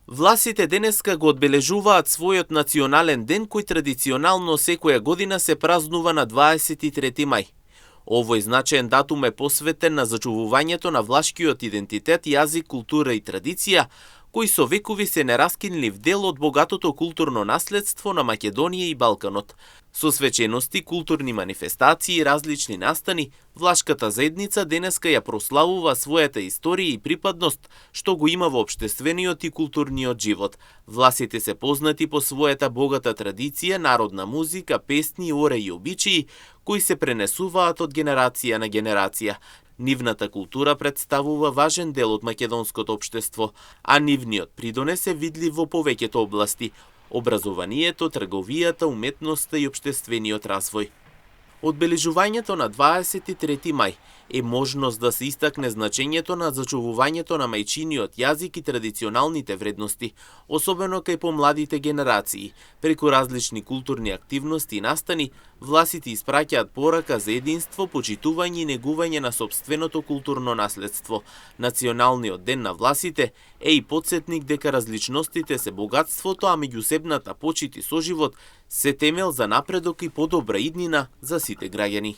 Власите денеска го одбележуваат својот национален ден кој традиционално секоја година се празнува на 23 мај. Овој значаен датум е посветен на зачувувањето на влашкиот идентитет, јазик, култура и традиција, кои со векови се нераскинлив дел од богатото културно наследство на Македонија и Балканот. Со свечености, културни манифестации и различни настани, влашката заедница денеска ја прославува својата историја и припадност, што го има во општествениот и културниот живот. Власите се познати по својата богата традиција, народна музика, песни, ора и обичаи, кои се пренесуваат од генерација на генерација. Нивната култура представува важен дел од македонското општество, а нивниот придонес е видлив во повеќето области – образованието, трговијата, уметноста и општествениот развој. Одбележувањето на 23 мај е можност да се истакне значењето на зачувувањето на мајчиниот јазик и традиционалните вредности, особено кај помладите генерации. Преку различни културни активности и настани, власите испраќаат порака за единство, почитување и негување на сопственото културно наследство. Националниот ден на власите е и потсетник дека различностите се богатството, а меѓусебната почит и соживот се темел за напредок и подобра иднина за сите граѓани.